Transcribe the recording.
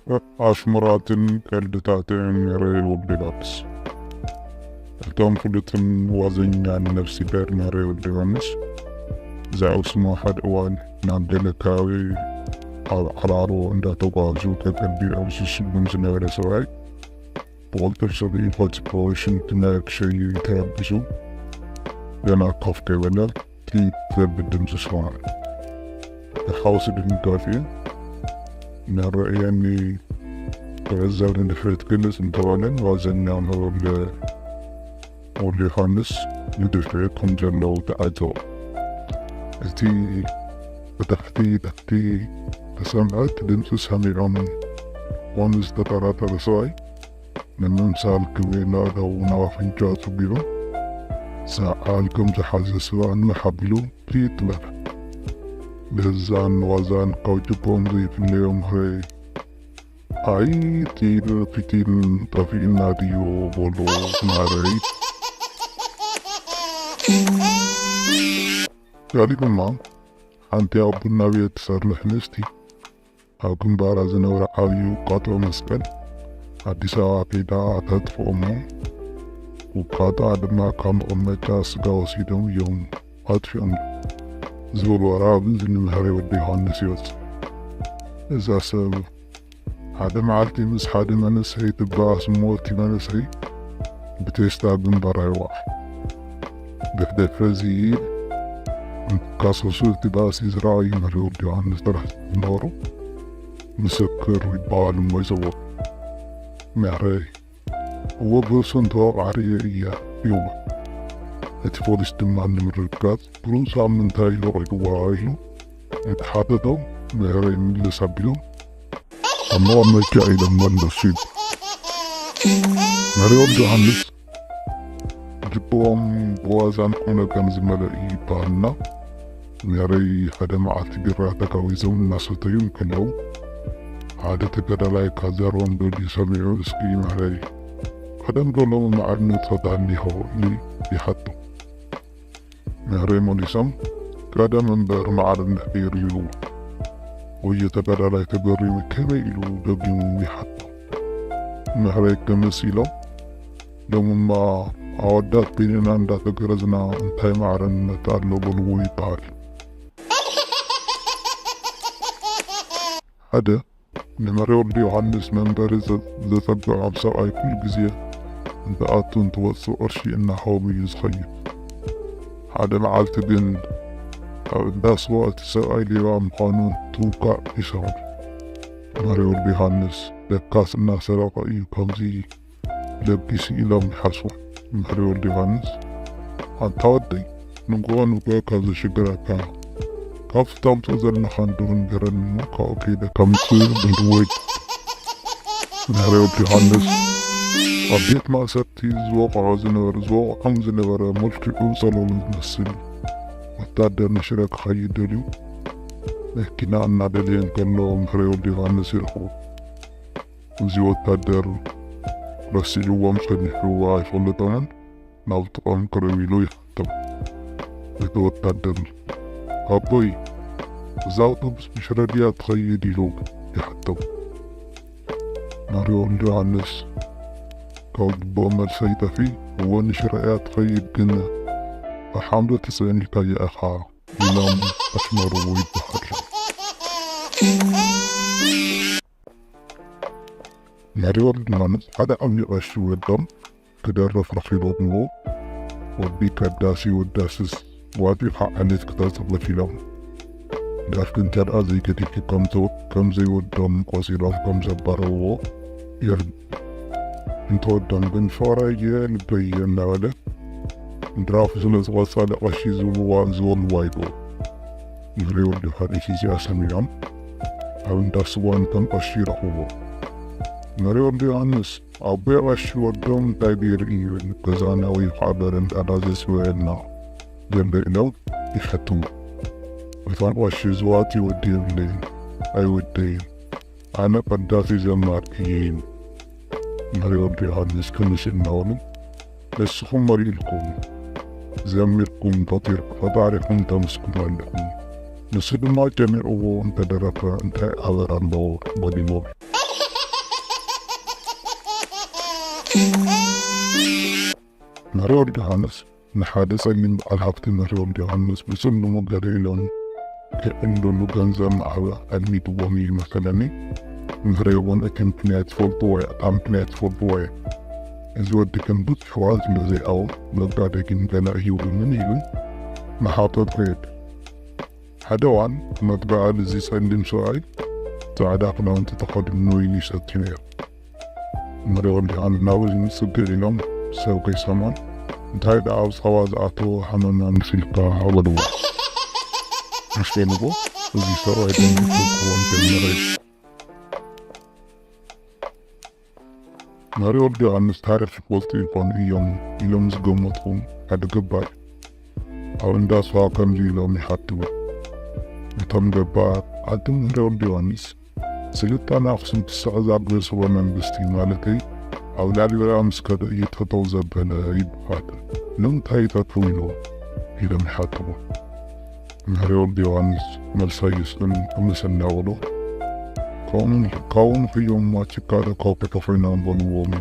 ኣሽሙራትን ቀልድታትን ሜሬ ወዲ ዮሃንስ። እቶም ፍሉጥን ዋዘኛን ነፍሲ በር ሜሬ ወዲ ዮሃንስ፣ ብዛዕባ ስሙ ሓደ እዋን ናብ ገለ ከባቢ ኣብ ዓራሮ እንዳተጓዙ ከቀልድኦም ዝስጉም ዝነበረ ሰብኣይ፣ ብቕልጡፍ ሰብኣይ ፖሊስ ፕሮባሽን ክመያ ክሸዩ ተረቢሱ፣ ገና ኮፍ ከይበለ፣ ቲት ዘብል ድምፂ ሰማዕ። ብሓውሲ ድንጋጤ ነረእየኒ። ክዕዘብ ንድሕሪት ክልስ እንተበለን፣ ዋዘኛ ምህሮ ወልደ ዮሃንስ ንድሕሪት ከም ዘለዉ ተዓዘቡ። እቲ ብታሕቲ ታሕቲ ተሰምዐት ድምፂ ሰሚዖም ምዃኑ ዝተጠራጠረ ሰብኣይ፣ ንምምሳል ክብል ኣእዳዉ ናብ ኣፍንጫ ኣጸጊዑ፣ ሰዓል ከም ዝሓዘ ሰብ ኣንውሕ ኣቢሉ ፊጥ በለ። ገዛን ዋዛን ካብ ጭብጦም ዘይፍለዮም ምህረይ፣ ኣይ ጢል ፊጢል ጠፊእና ድዩ በሎ ትማረይ። ገሊኡ ድማ ሓንቲ ኣብ ቡና ቤት ትሰርሕ ንእስቲ፣ ኣብ ግንባራ ዝነበረ ዓብዪ ውቃጦ መስቀል ኣዲስ ኣበባ ከይዳ ተጥፍኦ እሞ፣ ውቃጦኣ ድማ ካብ መቐመጫ ስጋ ወሲዶም እዮም ኣጥፊኦም ዝብል ወረ ኣብ እዝኒ ምህረይ ወዲ ዮሃንስ ይወጽእ። እዛ ሰብ ሓደ መዓልቲ ምስ ሓደ መንእሰይ ትበኣስ እሞ፣ እቲ መንእሰይ ብቴስታ ግንባራ ይወቕዓ። ድሕሪ ሕዚ እንትካሰሱ እቲ ባእሲ ዝረኣዩ ምህረይ ወዲ ዮሃንስ ጥራሕ ዝነበሩ ምስክር ይበሃሉ እሞ ይጸውዑ። ምህረይ፣ እወ፣ ብርእሱ እንተወቕዓ ርእየ እየ ይብሉ። እቲ ፖሊስ ድማ ንምርግጋጽ፣ ብርእሱ ኣብ ምንታይ እዩ ወቒዕዋ ኢሉ እንተሓተቶም፣ ምህረይ ምልስ ኣቢሎም፣ ኣብ መቐመጫ ኢሎም መለሱ ይብል። ምህረይ ወዲ ዮሃንስ ጅብኦም ብዋዛን ቁምነገርን ዝመልአ እዩ ይበሃልና። ምህረይ ሓደ መዓልቲ ቢራ ተጋዊዞም እናሰተዩ እንከለዉ፣ ሓደ ተጋዳላይ ከዛርቦም ደልዩ ሰሚዑ፣ እስኪ ምህረይ፣ ቀደም ዶ ሎሚ ማዕርነት ትፈትዋ እንዲኻ ኢሉ ይሓቶም። ምህረይ መሊሶም፣ ቀደም እምበር ማዕርነት ነይሩ ይብልዎ። ወዮ ተጋዳላይ ተገሪሙ ከመይ ኢሉ ደጊሙ ይሓቶ። ምህረይ ክምስ ኢሎም፣ ሎምማ ኣወዳት በይንና እንዳተገረዝና እንታይ ማዕርነት ኣሎ በልዎ ይበሃል። ሓደ ንምህረይ ወልደ ዮሃንስ መንበሪ ዘ-፣ ዘጸግዖም ሰብኣይ ኩሉ ግዜ እንትኣቱ እንትወጽእ ቅርሺ እናሃቦም እዩ ዝኸይድ። ሓደ መዓልቲ ግን ኣብ እንዳ ስዋ እቲ ሰብኣይ ሌባ ምዃኑ እንትውቃዕ ይሰምዑ። ምህረይ ወልደ ዮሃንስ ለካስ እናሰረቐ እዩ ከምዚ ለጊሱ ኢሎም ይሓስቡ። ምህረይ ወልደ ዮሃንስ፣ ኣንታ ወደይ፣ ንግሆ ንግሆ ካብ ዘሽግረካ፣ ካብቲ ታምጽኦ ዘለኻ እንዶ ንገረኒ እሞ ካብኡ ከይደ ከምጽእ በልዎ። ምህረይ ወልደ ዮሃንስ፣ ኣብ ቤት ማእሰርቲ ዝወቕዖ ዝነበረ፣ ዝወቕዖም ዝነበረ መልክዑ ጸለሎ ዝመስል ወታደር ንሽረ ክኸይድ ደልዩ መኪና እናደለየ እንከሎ ምህረይ ወልደ ዮሃንስ ይረኽቦ። እዚ ወታደር ረሲዕዎም ጸኒሑ ኣይፈለጦምን፣ ናብ ጥቕኦም ቅርብ ኢሉ ይሓቶም። እቲ ወታደር፣ ኣቦይ፣ እዛ ኣውቶቡስ ብሽረ ድያ ትኸይድ? ኢሉ ይሓቶም። ምህረይ ወልደ ዮሃንስ ካብ ልቦም መልሲ ኣይጠፍእ፣ እወ ንሽረ እያ ትኸይድ፣ ግን ብሓምዶ ተጸኒሕካያ ኢኻ ኢሎም ኣሽመርዎ ይበሃል። ምህረይ ወልደ ዮሃንስ ሓደ ዓብዪ ቀሺ ወዶም ክደርፍ ረኺቦምዎ፣ ወዲ ቀዳሲ ወዳስስ ዋጢኻ ዓሌት ክተጽርፍ ኢሎም ደርፊ እንተ ደኣ ዘይገዲፉ ከም ዘው-፣ ከም ዘይወዶም ቆጺሮም ከም ዘባረርዎ ይርድ። እንተወዶም ግን ፍቕረየ ልበየ እናበለ ድራፉ ስለ ዝቐጸለ ቀሺ ዝብልዋ፣ ዝበልዋ ይገብሩ። ምህረይ ወልደ ዮሃንስ እዚኣ ሰሚዖም ኣብ እንዳ ስዋ ነቶም ቀሺ ይረኽብዎ። ምህረይ ወልደ ዮሃንስ፣ ኣቦይ ቀሺ ወዶም እንታይ ገይሩ እዩ ገዛና ወይ ከዓ በረንዳና ዘስውየልና ዘሎ ኢሎም ይሓትዎ። እቶም ቀሺ ዝዋጢ ወዲ የብለይን፣ ኣይወደይን፣ ኣነ ቀዳሲ ዘማሪ እየ ይብል። ምህረይ ወልደ ዮሃንስ ክምስ እናበሉ፣ ንስኹም መሪእልኩም፣ ዘሚርኩም፣ ፈጢርኩም፣ ፈጣሪኹም ተመስግኑ ኣለኹም። ንሱ ድማ ጨኒቕዎ እንተደረፈ እንታይ ኣበር ኣለዎ በልዎም። መሪ ወዲ ዮሃንስ ንሓደ ጸሊም በዓል ሃብቲ መሪ ወዲ ዮሃንስ ብጽልሙ ገለ ኢሎም ክዕንድሉ ገንዘብ ማዕበ ኣልሚድዎም እዩ መሰለኒ። መሪ እውን እቲ ምክንያት ይፈልጥዎ እየ፣ እታ ምክንያት ይፈልጥዎ እየ። እዚ ወዲ ግን ብዙሕ ዋን ስለ ዘይኣው ነጋደ ግን ገና እዩ እውን ኢሉ ንሓቶ ከየድ። ሓደ እዋን መግቢ በዓል እዚ ጸሊም ሰብኣይ ጻዕዳ ክዳውንቲ ተኸዲኑ ወይኒ ይሰቲ ነይሩ። መሪ ወዲ ዮሃንስ ናብ እዝኒ ጽግዕ ኢሎም ሰብ ከይሰምዖ እንታይ ደኣ ኣብ ጸባ ዝኣተወ ሃመማ ምስ ኢልካ ኣበልዎ። ምስ በልዎ እዚ ሰብኣይ ደንጊጹ ክኸውን ጀመረ። መሪ ወዲ ዮሃንስ ታሪኽ ይፈልጡ ይኾኑ እዮም ኢሎም ዝገመቱ ሓደ ገባር ኣብ እንዳ ስዋ ከምዚ ኢሎም ይሓትዎ። እቶም ገባር ኣቲ መሪ ወዲ ዮሃንስ ስልጣነ ኣኽሱም ትስዕዛ ብስርወ መንግስቲ ማለተይ ኣብ ላሊበላ ምስ ከደ እዩ ጠጠው ዘበለ ይበሃል። ንምንታይ ጠጠው ኢልዎ ኢሎም ይሓትዎ። መሪ ወዲ ዮሃንስ መልሲ ኣይስእን ክምልሰልና በሎ። ካብኡ ንኽዮም ማችካደ ካብ ከተኾይና በልዎም።